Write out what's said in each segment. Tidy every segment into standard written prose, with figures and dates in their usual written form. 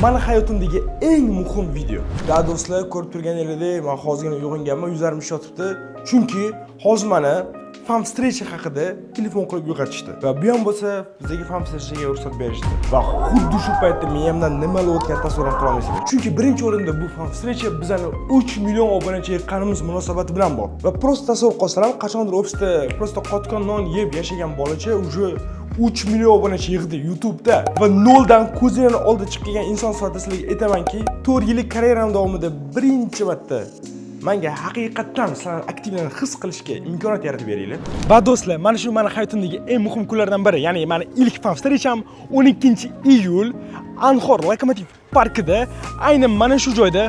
Mani hayotimdagi eng muhim video. Da, do'stlar, ko'rib turganingizdek, men hozirgina uyg'onganman, yuzlarim yotibdi. Chunki hozir mani fan встреча haqida telefon qilib uyg'otishdi. Va bu ham bo'lsa, bizga fan встреча ga ruxsat berishdi. Va xuddi shu paytda miyamdan nimalar o'tganini tasavvur ham qila olmaysizlar. Chunki birinchi o'rinda bu fan встреча bizani 3 million obunachi yiqqanimiz munosabati bilan bor. Va просто tasavvur qilsalar ham, qachondir ofisda просто qotgan non yeb yashagan bolacha уже 3 million obunachi yig'di YouTube'da va noldan ko'zinglarni oldida chiqib kelgan inson sifatida sizlarga aytamanki, 4 yillik karyeram davomida birinchi marta manga haqiqatdan sizlarni aktivlarni his qilishga imkoniyat yaratib beringlar. Va do'stlar, mana shu mani hayotimdagi eng muhim kunlardan biri, ya'ni mani ilk fan встреча m 12-iyul Anhor Lokomotiv parkida, aynan mana shu joyda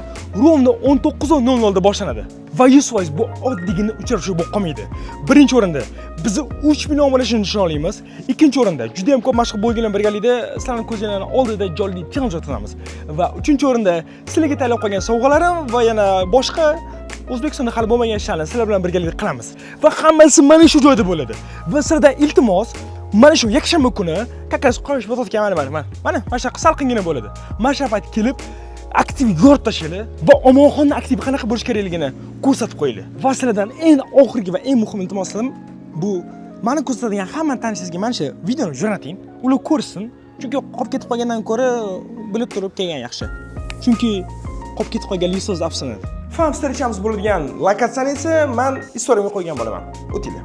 ровно 19:00 da boshlanadi. Va 100% bu oddiygina uchrashuv bo'lib qolmaydi. Birinchi o'rinda bizni 3 million obunachini nishonlaymiz. Ikkinchi o'rinda juda ham ko'p mashhur bo'lganlar birgalikda sizlarning ko'zinglarning oldida jonli challenge o'tkazamiz. Va uchinchi o'rinda sizlarga tayyorlab qo'ygan sovg'alarim va yana boshqa O'zbekistonda hali bo'lmagan ishlarni sizlar bilan birgalikda qilamiz. Va hammasi mana shu joyda bo'ladi. Va sizlardan iltimos, mana shu yakshanba kuni, как раз quyosh botayotgan, mana mana mana mana mana shunaqa salqingina bo'ladi. Mana shu payt kelib aktiv yorib tashlanglar va Omonxonni aktivi qanaqa bo'lishi kerakligini ko'rsatib qo'yinglar. Va sizlardan eng oxirgi va eng muhim iltimosim bu: mani ko'rsatadigan hamma tanishingizga mana shu videoni jo'nating. Ular ko'rsin. Chunki qolib ketib qolgandan ko'ra bilib turib kelgan yaxshi. Chunki qolib ketib qolganlik so'z afsona. Fan встреча miz bo'ladigan lokatsiyani esa man istoriyamga qo'ygan bo'laman. O'tinglar.